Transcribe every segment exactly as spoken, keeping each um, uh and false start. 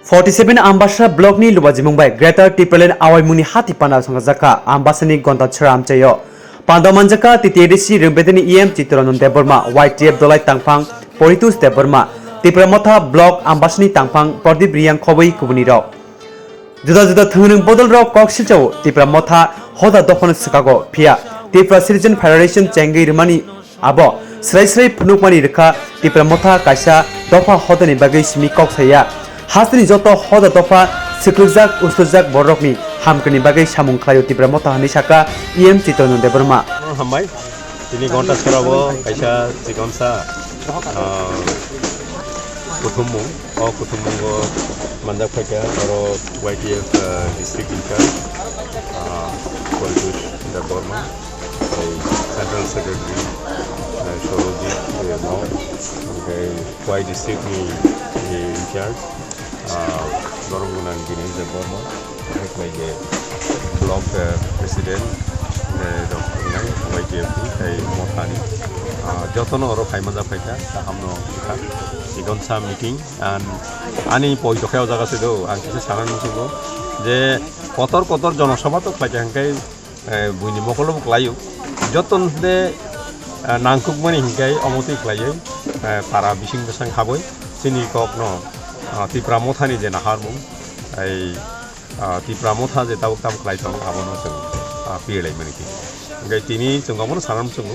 Forty seven Ambasa block ni Lubajimung bai Greater Tipraland awaimungni hati panda songkha Ambasani Gonta Chhara amchaio. Panda manjakha T T A D C Rwngbedeini E M Chittaranjan Debbarma, Y T F Dolai Tangphang Poritos Debbarma, Tipra Motha block Ambasani Tangphang Pradip Riyang khobwi kubuni rok. Juda juda thwngrwng bodol rok kok silchao Tipra Motha hoda dophano swkago phiya Tipra Citizen Federation chengwi rwmani abo srai srai phunukmani rwkha Tipra Motha kaisa dopha hodani bagwi simi kok saya. Hasteni joto hoda dopha swkwrwkjak uswrwkjak bororokni hamkani bagwi samung khlaio Tipra Motha hwnwi sakha E M Chittaranjan Debbarma. Hambai, tini Gonta Chhara bo kaisa chikonsa, ah, kuthumung. O kuthummungo manjak phaikha oro Y T F, ah, district in charge, ah, Poritos Debbarma, tei Central Secretary, ah, Sorojit, eh, Mao, tei Y district ni, eh, in charge, ah, Doronggonang Dinesh Debbarma, tei je block, eh, president, eh, rok wngnai Y T F ni tei Mothani, ah, jotono oro phai manjak phaikha, kahamno wngkha. Chikonsa meeting. An-, ani poito khe o jaga se do, ang kisa sana muchungo je kotor kotor jonosabha to khlai kha hwnkhe, eh, buini mokolo bo khlaio. Joto hwnkhe, eh, nangkukmani hwnkhe omo twi khlaiwi, eh, para bising bwsang habwi chini kokno, ah, Tipra Mothani je naharmung, tei, ah, Tipra Motha je tabuk tabuk khlai tongo abono chwng, ah, piyalaimani khe. Hwnkhe tini chwng omono sana muchungo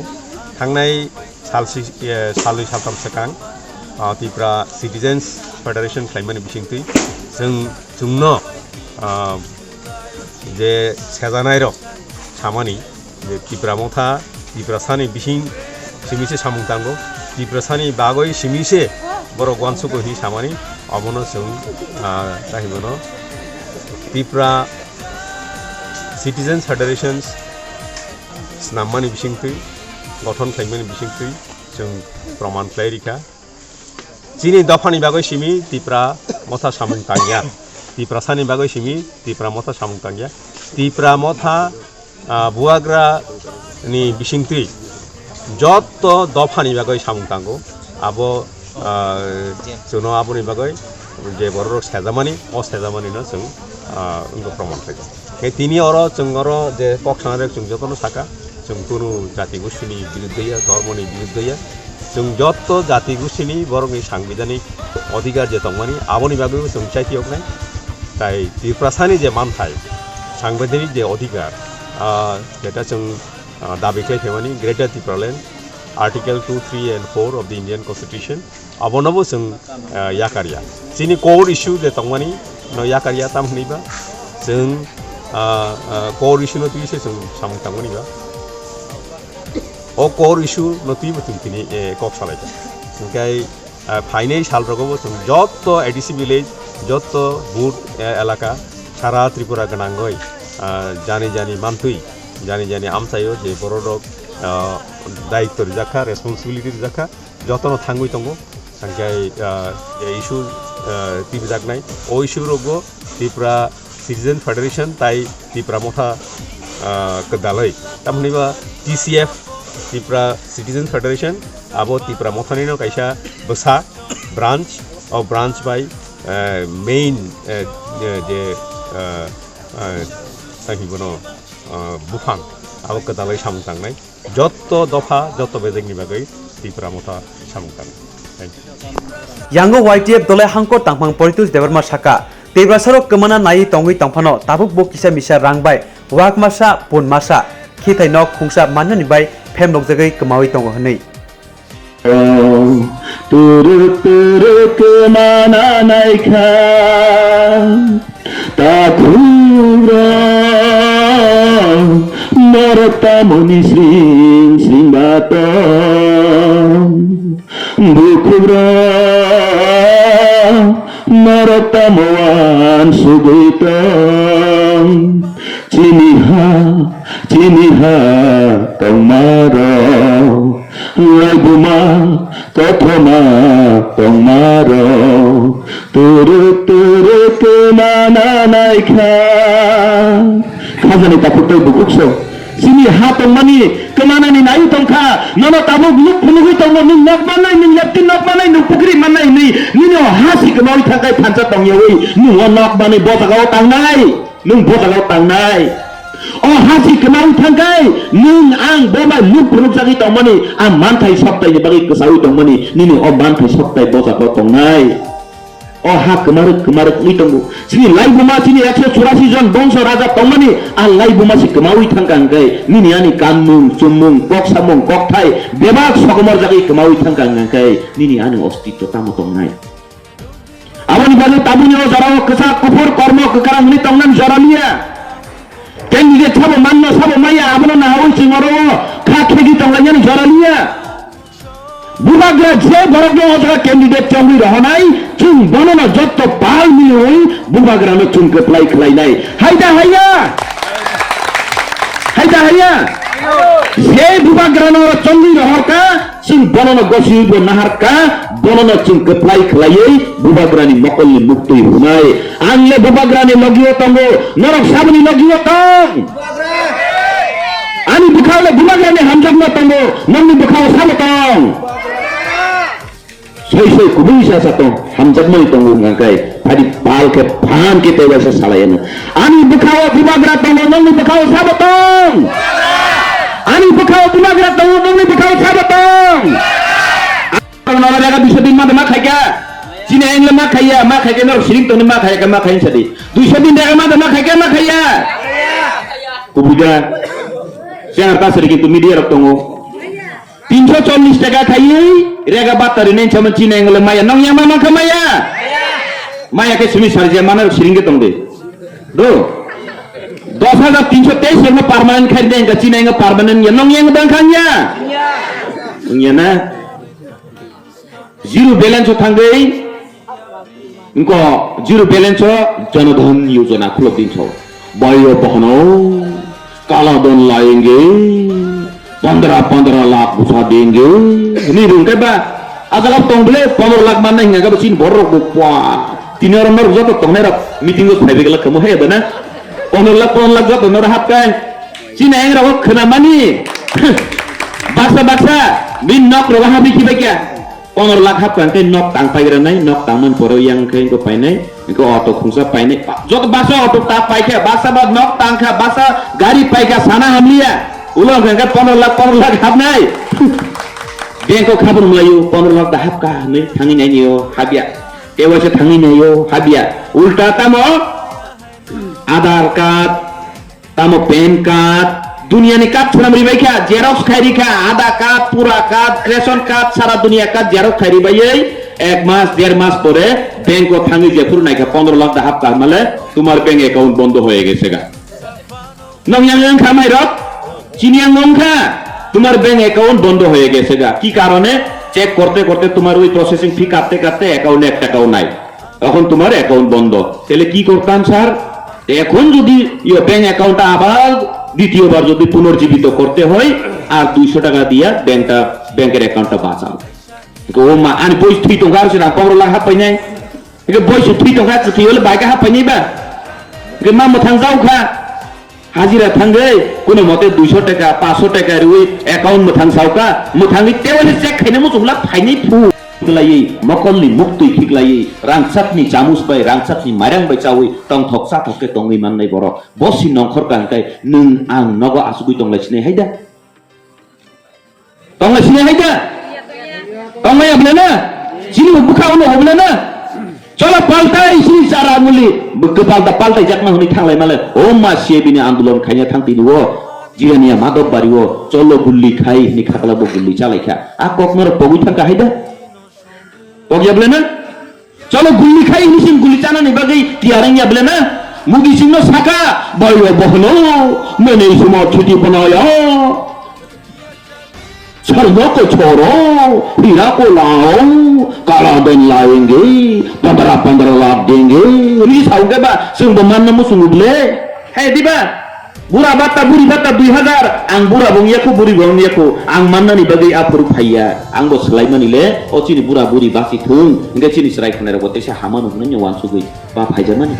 thangnai salsi, eh, salnwi saltham swkang, ah, Tipra Citizens Federation khlaimani bisingtwi chwng, chwngno, ah, je sejanairok samani je Tipra Motha, Tiprasani bising simi se samung tango, Tiprasani bagwi simi se borok uansukgo hinwi samani, obono chwng, ah, tei hwnmano Tipra Citizens Federations Snammani bisingtwi, gothon khlaimani bisingtwi chwng proman khlai rikha. Chini dophani bagwi simi Tipra Motha samung tangya. Tiprasani bagwi simi Tipra Motha samung tangya. Tipra Motha, ah, buagra ni bisingtwi jotto dophani bagwi samung tango. Abo, ah, chwngno aboni bagwi je bororok sejamani, o sejamanino chwng, ah, wngkha proman khlaijak. Khe tini oro chwng oro je kok sanai rok chwng jotono saka, chwng kunu jati gostini biruddhe ya, dhormoni biruddhe ya, chwng jotto jati gostini borokni sangbidhanik odhikar je tongmani, aboni bagwibo chwng chaitiyoknai. Tai Tiprasani je manthai, sangbidhanik je odhikar, ah, jeta chwng, ah, dabi khlai phaimani Greater Tipraland, Article two, three and four of the Indian Constitution, abonobo chwng, ah, yakarya. Chini core issue je tongmani no yakarya, tam hwnwi ba chwng, ah, ah, core issue no twi se chwng samung tangmani ba. O core issue no twi bo chwng tini, eh, kok salaikha. Hwnkhe, ah, phainai sal rogo bo chwng jotto A D C village, jotto booth, eh, elaka, sara Tripura gwnangwi, ah, jani jani mantwi, jani jani amchaio je bororok, ah, daitto rijakha, responsibility rijakha, jotono thangwi tongo. Hwnkhe, ah, je issue, ah, tibijaknai, o issue rogo Tripura Citizen Federation tai Tipra Motha, ah, kwdalwi. Tamoni ba T C F, Tipra Citizen Federation, abo Tipra Mothani no kaisa bwsa branch, o branch bai, eh, main, eh, je, eh, eh, tangwi bono, ah, buphang, abo kwdalwi samung tangnai. Jotto dopha, jotto bejekni bagwi Tipra Motha samung tang. Thank you. Yango Y T F Dolai Hangkor Tangphang Poritos Debbarma saka, Tiprasarok kwmana naiwi tongwi tongphano tabuk bo kisa misa rang bai wak masa, pun masa, khithai nok khungsa mannani bai phemlokjagwi kwmawi tongo hwnwi. Turuk turuk mana naikha. Takhuk rok norok tamoni sring sring ba tong. Bukhuk rok norok tamo uansugwi tong. Chini ha, chini ha tongma rok. Laibuma kothoma tongma rok turuk turuk kwmana naikha. Khajani takhuk tei bukhuk so Chini ha tongmani kwmanani naiwi tongkha, nono tabuk nuk phunugwi tongo, nwng nok mannai, nwng yapti nok mannai, nwng pukri mannai hwnwi nini o ha si kwmawi thangkhai thansa tongyawi nwng o nok manwi bo jagao tangnai, nwng bo jagao tangnai. O ha si kwmawi thangkhai nwng ang bo bai nuk phunukjagwi tongmani, a manthai soktaini bagwi kwchawi tongmani, nini o manthai soktai bo jagao tongnai. O ha kwmarwk kwmarwk wngwi tongo. Chini laibuma chini ekso churasi jon bongso raja tongmani, a laibuma se kwmawi thangkha hwnkhe, nini ani kanmung, chummung, kok samung, kokthai bebak sokomorjagwi kwmawi thangkha hwnkhe, nini ani ostitto tamo tongnai? Aboni bagwi tabukni o jorao kwchak kuphur kormo kwkharang hwnwi tongnani jora liya. Candidate sabo manno sabo maya, abono nahawi chwng oro o kha khegwi tonglainani jora liya. Bubagra je borokno o jaga candidate chongwi rohonai, chwng bonono jotto pal miliwi bubagrano chwng kwplai khlainai. Hai da haiya? Hai da haiya? Je bubagrano oro chongwi rohorkha, chwng bonono gosiwi bo naharkha, bonono chwng kwplai khlaiwi bubagrani mokolni muktwi hwnai. Ang le bubagrani logio tongo, norok saboni logio tong? Ani bwkhao le bubagrani hamjakma tongo, nokni bwkhao sabo tong? Soi soi kubui sa sa tong, hamjakmani tongo wngkha khe, phadi pal khe phan khe tei waisa salai ano. Ani bwkhao bubagra tongo, nokni bwkhao sabo tong? Ani bwkhao bubagra tongo, nokni bwkhao sabo tong? Ang nora jaga duiso din ma ma khaika. Chini ang le ma khaiya, ma khaika norok siring tongni ma khaika, ma khain sadi. Duiso din jaga ma ma khaika, ma khaiya. Kubui da. Siang ta sari kintu media rok tongo. Tinso chollis taka khaiwi rega batta rinai saman chini ang le maya. Nong yang ma ma kha maya? Maya khe simi sarja mana siring khe tong de. Do. Dos hajar tinso teis rokno permanent khai de, engka chini ang permanent ya. Nong yang dang khang ya? Wng ya na? Zero balance o thangwi, engko zero balance o Jan Dhan Yojana khulok din sao. Bhaiyo bohono, kala dhon layenge, pandra pandra lakh ghusa denge. Ni rung khe ba, a jaga tong bole pondro lakh manna hinga khe ba chini borok bo pwa. Tini oro norok joto tongnai rok meeting o phaibai gala khamu hai ba na. Pondro lakh, pondro lakh joto norok hap kai. Chini ang rok khna mani. Baksa baksa, bin nok rok habri khibai kya. Pondro lakh hapkha hwnkhe nok tang paigra nai, nok tangmani pore yang khe wngkha painai, wngkha auto khungsa painai, joto basa auto ta paikha, basa ba nok tangkha, basa gari paikha, sana hamliya, ulo hwnkha hwnkhe pondro lakh, pondro lakh hapnai. Bank o khabung mlaio, pondro lakh da hapkha hwnwi thangwi nainio habya, K Y C thangwi naio habya, ulta tamo Aadhaar card, tamo pan card, duniani card swnam ribai kha, xerox khai rikha, Aadhaar card, pura card, ration card, sara dunia card xerox khai ribaiwi ek mas, der mas pore bank o thangwi jephuru naikha pondro lakh da hapkha hwnmale, tumar bank account bondo hoye gesega. Nong yang wngkha mairok? Chini yang wngkha, tumar bank account bondo hoye gesega. Ki karone? Check korte korte tumar oi processing fee katte katte account ek takao nai. Tokon tumar account bondo. Tele ki kortam sir? Ekhon jodi yo bank account ta abar ditiyo bar jodi punor jibito korte hoi, ar duiso taka diya bank ta, bank er account ta bachao. Ko ma ani bois thui tongkha ar sina pondro lakh hap painai. Ko bois thui tongkha, thui ole bai ka hap painai ba. Ko ma mwthang jaokha. Hajira thangwi, kuno mote duiso taka, paso taka riwi account mwthang saoka, mwthangwi tewali check khaina muchungla phainai phu. Khiklaiwi, mokolni muktwi khiklaiwi, rangchakni chamus bai, rangchakni mairang bai chawi, tongthok chathok khe tongwi mannai borok. Bosi nongkhor kang khe nwng ang nogo achugwi tonglai sinai hai da? Tonglai sinai hai da? Tonglai ya bole na? Chini bwkha ono ho bole na? Cholo paltai chini chara muli. Bwkha palta paltai jakna hwnwi thanglai male. O ma siye bini andolon khaina thang tini o. Jirania Madhok Bari o. Cholo gulli khai hwnwi khakla bo gulli chalai kha. A kok norok pogwi thang kha hai da? Pok ya bole na? Cholo gulli khai hwnwi chwng gulli chanani bagwi tiyar wng ya bole na? Modi singno saka, "Bhaiyo bohono, nini sumo chuti panaya. Swarno ko chhoro, hira ko lao, kala dhan layenge, pandra pandra lakh denge." Hwnwi sa hwnkhe ba, chwng bo manna muchungo bole. Hai diba? Bura bata, buri bata dui hazar, ang bura bo wngya kho, buri bo wngya kho, ang mannani bagwi aphuru phaiya, ang bo swlaimani le, o chini bura buri basi thung, hwnkhe chini chwrai khwnai rok bo teisa hamano hwnwi uansugwi ba phaijakmani.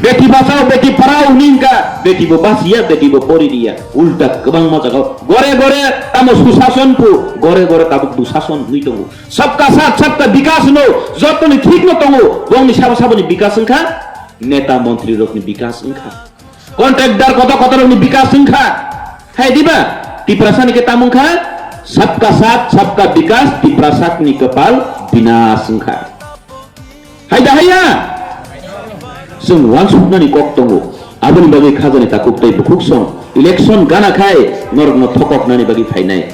Beti bachao, beti parao hwnwi wngkha, beti bo basiya, beti bo pori diya. Ulta kwbangma jagao gore gore tamo susason phu, gore gore tabuk dusason hwnwi tongo. Sabka saath, sabka bikas hwno, jotoni thik no tongo, bongni sabo saboni bikas wngkha, neta montri rokni bikas wngkha, contractor kotor kotor rokni bikas wngkha. Hai diba? Tiprasani khe tamo wngkha, sabka saath, sabka bikas, Tiprasani kwpal binas wngkha. Hai da haiya? Chwng uansuknani kok tongo. Aboni bagwi khajani takhuk tei bukhuk song election gana khai norokno thokoknani bagwi phainai.